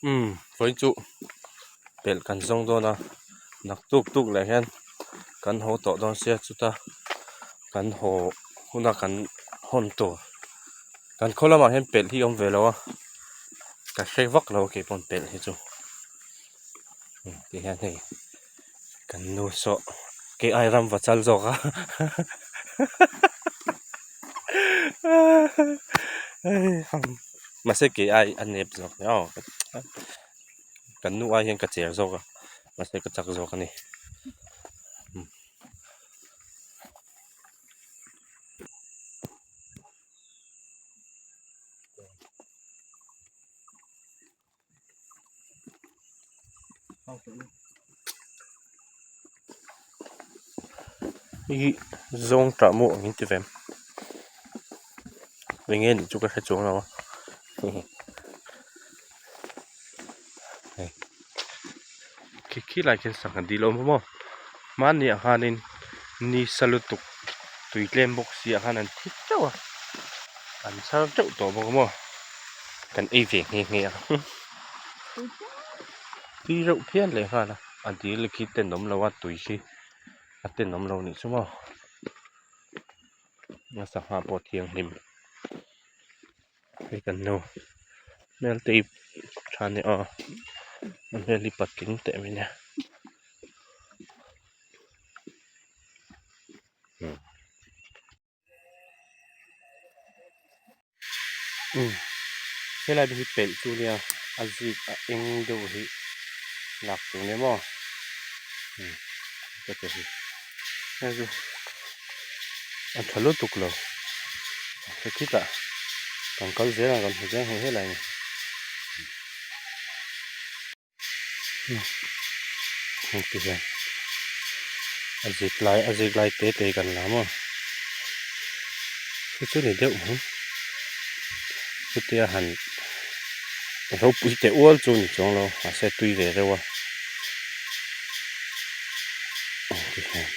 Umm vawiin chu pelh kan zawng dawn a naktuk tuk leh hian kan haw tawh dawn sia chuta kan haw huna kan hawn tur kan khaw lamah hian pelh hi a awm ve lo a ka hre vak lo a keipawn pelh hi chu ti hian hei kan nu saw kei ai ram va chal zawk a mahse kei ai a nep zawk hle aw kan nu ai hian ka cher zawk a mahse ka chak zawk a ni. Hei hi zawng tah maw ang in ti ve eng nge nih chu ka hre chuang lo a hei khi khi lai khian sangha dil a awm a maw hmanni ah khanin ni sa lutuk tui tlem bawk si ah khan an thi teuh a an chhar teuh tawh bawk a maw. Kan ei ve nghe nghe a tui reuh phian leh nghal a a dil khi tenawm lo a tui khi a tenawm lo nih chu maw a sangha pawh a thianghlim hei kan nu hmel te hi tha nia aw a hmel hi patling teh mai nia. Umm helai te hi pelh chu nia a zik a eng deuh hi lak tur nia maw umm ka ti hi hei chu a tha lutuk lo hei khitah kan kal zel ang kan hmu zel ang helai hi. Hei ti hian a zik lai a zik lai te te kan la maw chu chu ni deuh mai chutia han ropui teh ual chu ni chuang lo mahse tui ve reuh a ti hian.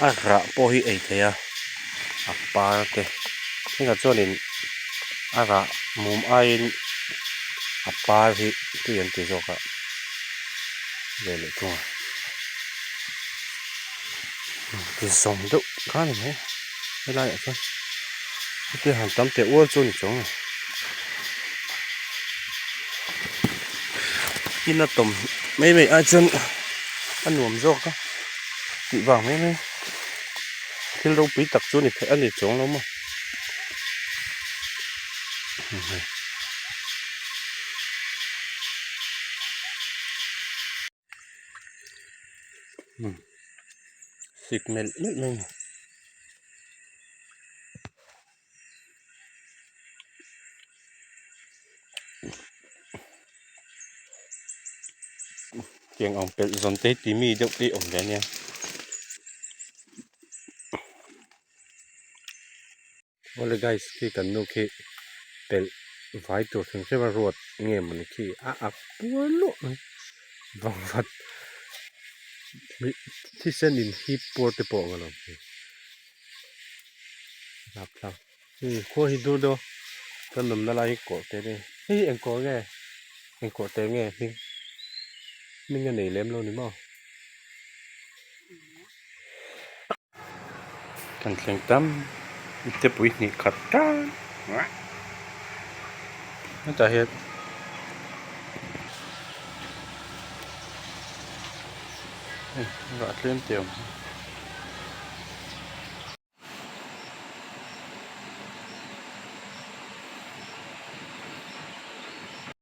A rah pawh hi ei theih a a par te thenkhat chuanin a rah mum aiin a par hi tui an ti zawk a ve leh thung a ti zawm deuh kha a ni mai helaiah chuan hetia han tam teh ual chu a ni chuang lo. Ina tawm mai mai ai chuan a nuam zawk a tih vang mai mai thil ropui tak chu ni theih a ni chuang lo maw. Sik melh melh mai a ni. Tiang ang pelh zawn te hi ti mi deuh te hi awm ve ania. Awle guys khi kan nu khi pelh vai tur hrim hrim a ruat nge mawni khi a ak puar luah mai vangvat thisen in hip puar te pawh ang alawm. Rapthlak khua hi dur deuh a kan awmna lai hi kawr te te hei hi eng kawr nge eng kawr te nge hming hming a nei lem lo ni maw kan thleng tam te pui hnih khat tan hetah hian rah tlem te a awm.